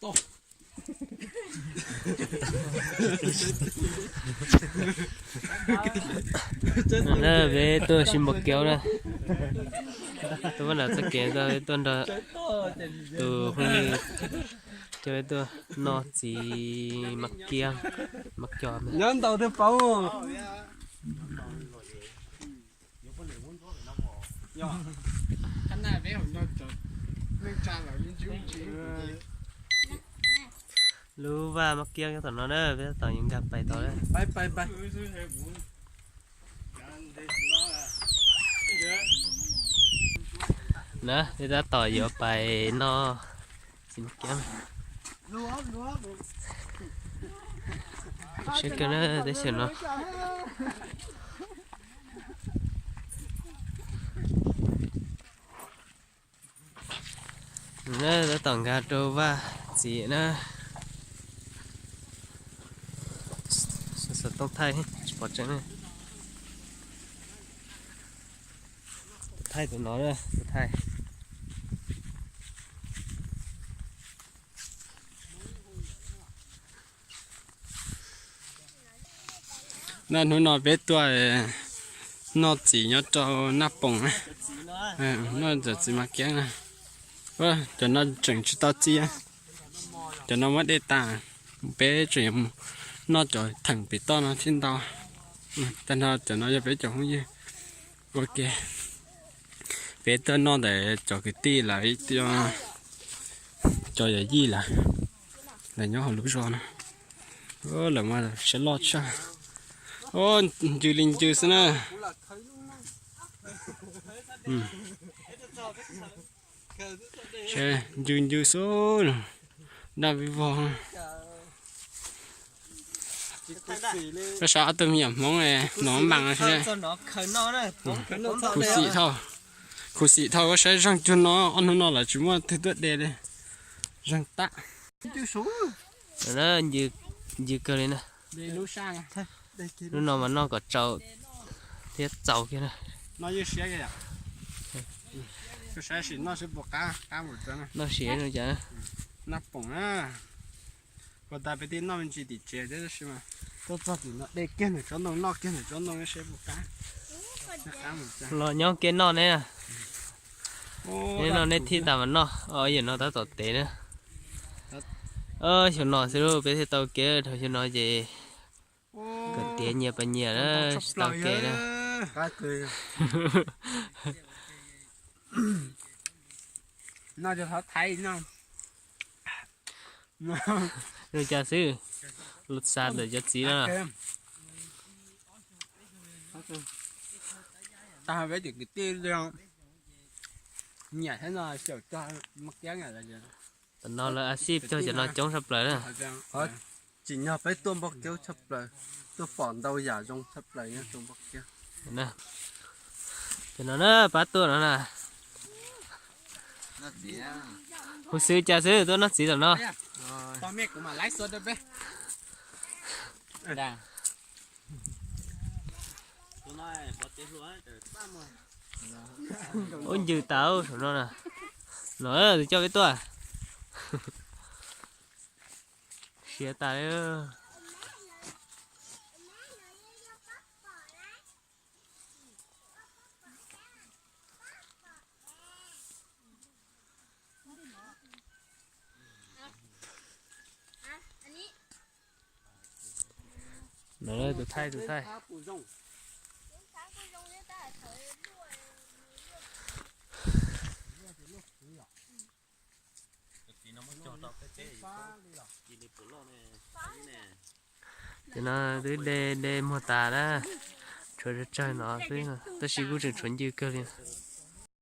Peb tuaj sim npau kev na, tuaj pab nram txoj kev tuaj nrog tus phooj ywg coj peb tuaj noj txiv mab kiab, mab coj. Nyob ntau thiab paub. Lub vaj mab kiab nyob tom no na, peb tab tom yuav nkag pais tod. Na, peb tab tom yuav pais noj txiv mab kiab. Siab kawg na, teb chaws no. Tab tom nkag rau vaj txiv na. Xov tooj thaij tsis pom tseeb. Tus thaij tus no, tus thaij. Na, hnub no peb tuaj noj txiv nyob rau Naj Poom na. Noj cov txiv mab kiab na. Cov no tseem tsis tau txi. Cov no muab de tas, peb tseem yuav mus noj cov theem pem toj no thiab ntau. Tag nrho cov no yog peb cov phooj ywg ua ke. Peb tuaj noj ntawm cov kwv tij lawv, cov yawm yij lawv, lawv nyob hauv lub zos no. Lawv mas siab loj tshaj. Ncws li ncws xwb na. Ncws ncws xwb. Daj vij vog. Koj saib ob tug me nyuam Hmoob no mas, khuv xim dhau, khuv xim dhau. Koj saib zeeg cuag no, ob hnub no lawv tsis muaj twg tuaj de li. Zeeg tag. Ncws kawg li na. Lub no mas noj kom tsau thiab txaus kiag na. Noj siav no cas. Naj Poom na. Ua tas peb twb noj me ntsis tim tsev thiab tab sis mas tuaj txog tim no de kiag nram tsob ntoo, noj kiag nram tsob ntoo seb puas qab. Los nyob kiag noj ne. Neb noj neb thib tas mas noj, yam no tab tom tev na. Xyoo no xwb peb thiaj tau kev, dhau xyoo no ces kom tiav nyias pas nyias na, tsis tau kev na. Zoo cas xwb, lus xav ntawm cov txiv no. Peb cov kwv tij nyiam thiab no, xyaum cog maj kiab. Tam no lawv a sij cog cov no coob tshaj plaws na. Tsim nyog peb tuaj npau kev tshaj plaws, tuaj pom ntau yam zoo tshaj plaws nyob rau npau kev. Cov no na, pab tuaj no na. Huv xwb cas xwb tuaj noj txiv tom no. Ub, ncws tas saum no na. No, tus coj peb tuaj. Siav tas li. No tus thaij, tus thaij. Cov no twb de de muag tas na, tshuav tsawg tsawg no xwb, tab sis kuj tseem tshuav ncws kawg li.